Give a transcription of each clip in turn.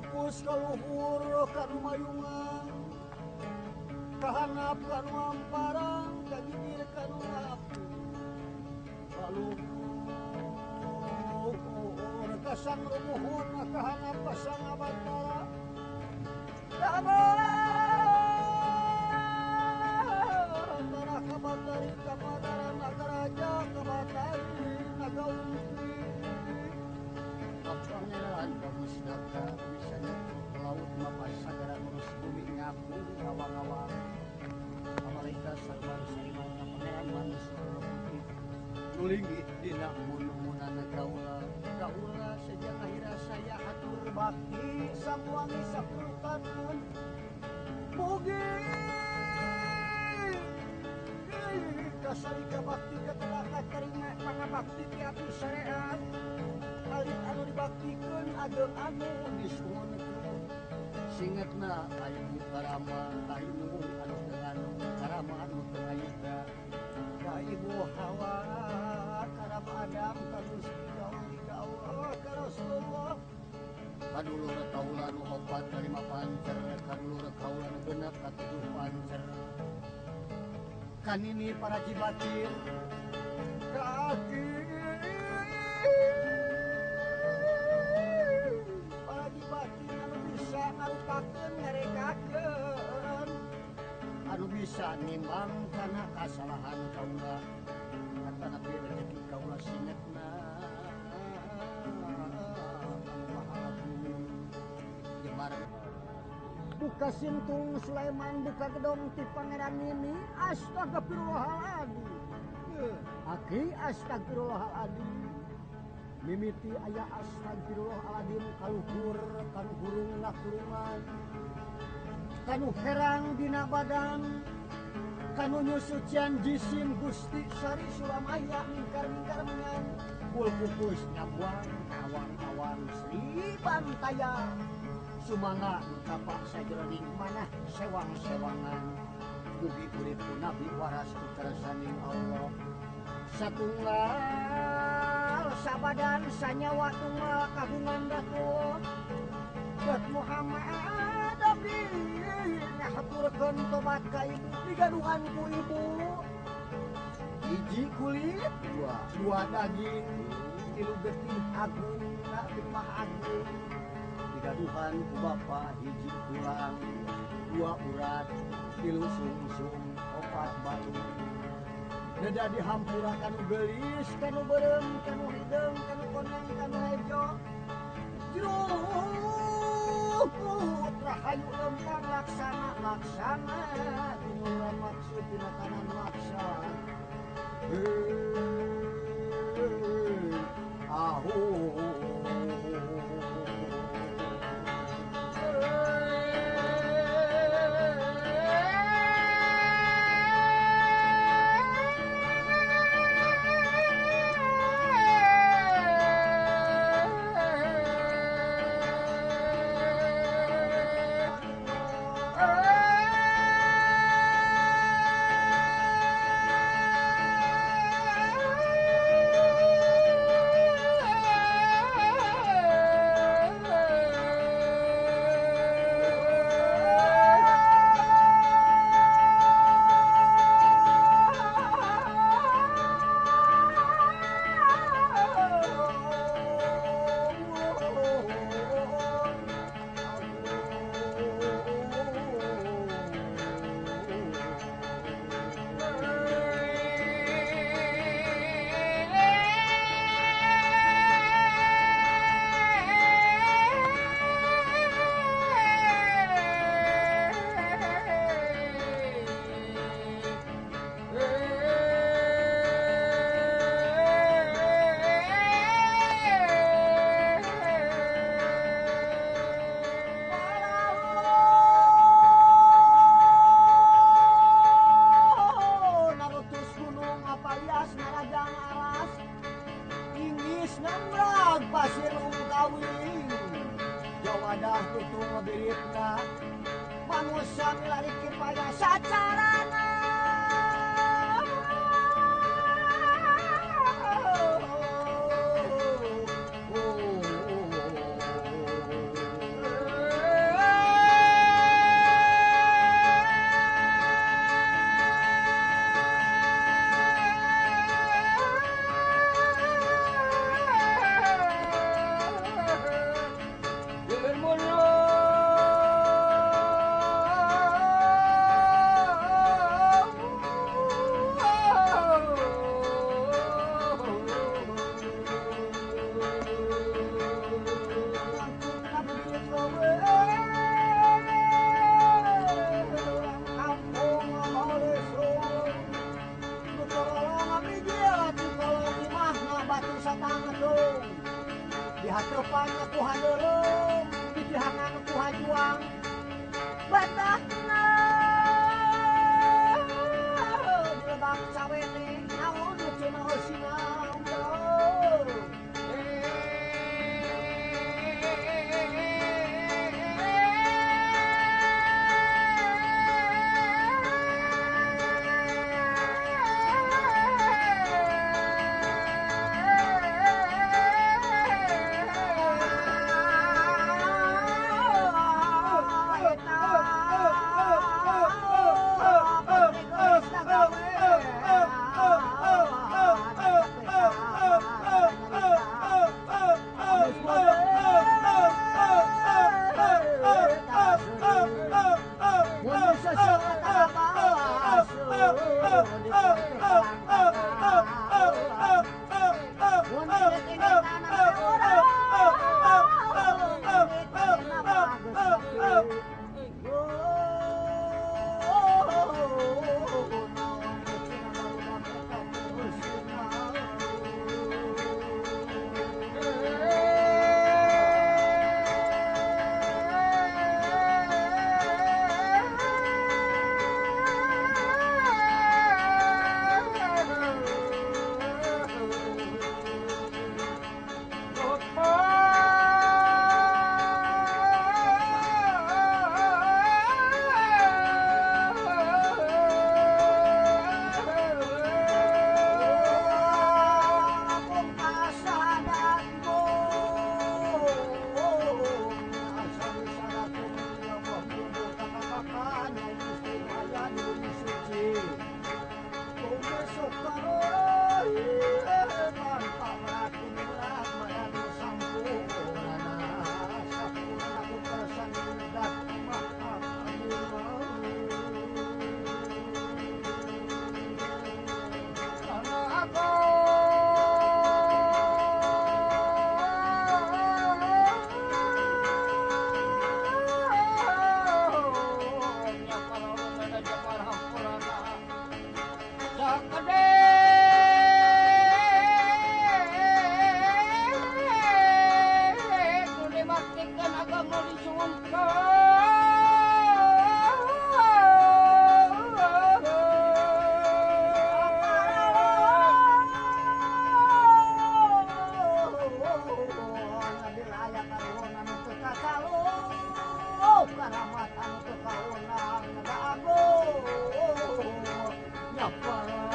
Kapupus kaluhur kanu mayungan kahanap kanu amparang kagigir kanu api kaluhur kasang rumuhun kahanap kasang abatara kabatara kabatari kabatara nagaraja kabatari nagaungki Pangeran Bamusdaka bisa nyetruk laut mapai sagara ngurus bumi ngaku ngawang-ngawang Amerika sarwan sariman ka Pangeran Mansur Putih nulinggi dina mun-munan kaula kaula sejak ahira saya hatur bakti samuangi 10 tahun mugi kasarika bakti katelaka terima pangabakti ti abdi syariat alit anu dibaktikeun ageng anu disuhunkeun singetna ka ibu karama ka ibu anu teu ngandung karama anu teu ngayuda ka ibu Hawa karama Adam ka Gusti ka Uli ka Allah ka Rasulullah kadulur kaula nu opat ka lima pancer kadulur kaula nu genep ka tujuh pancer kanini para jibatin ka aki batin anu bisa ngarupakeun ngarekakeun anu bisa nimbang kana kasalahan kaula katana rezeki kaula singetna Maha Agung jembar buka sintung Sulaiman buka gedong ti Pangeran Nini astagfirullahaladzim aki astagfirullahaladzim mimiti aya astagfirullahaladzim kaluhur kanu hurung nakurungan kanu herang dina badan kanu nyusucian jisim Gusti Sari Sulamaya mingkar-mingkar menyan kulkukus nyabuang awang-awang Sri Bantaya sumangga tapak sajroning manah sewang-sewangan mugi urip ku Nabi waras ku kersaning Allah satunggal sabadan sanyawa tunggal kagungan datu Dat Muhammad abdi ngahaturkeun tobat ka ibu digaduhan ku ibu hiji kulit dua daging tilu getih agung ti Maha Agung digaduhan ku bapa hiji tulang dua urat tilu sungsung opat batu neda dihampura kanu geulis kanu beureum kanu hideung kanu koneng kanu hejo jeruk rahayu lempang laksana laksana tinura maksud dina kanan maksa ahu. Manusia milari kipaya sacarana Karamat anu teu kaundang da agung nyapayu.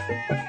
Thank you.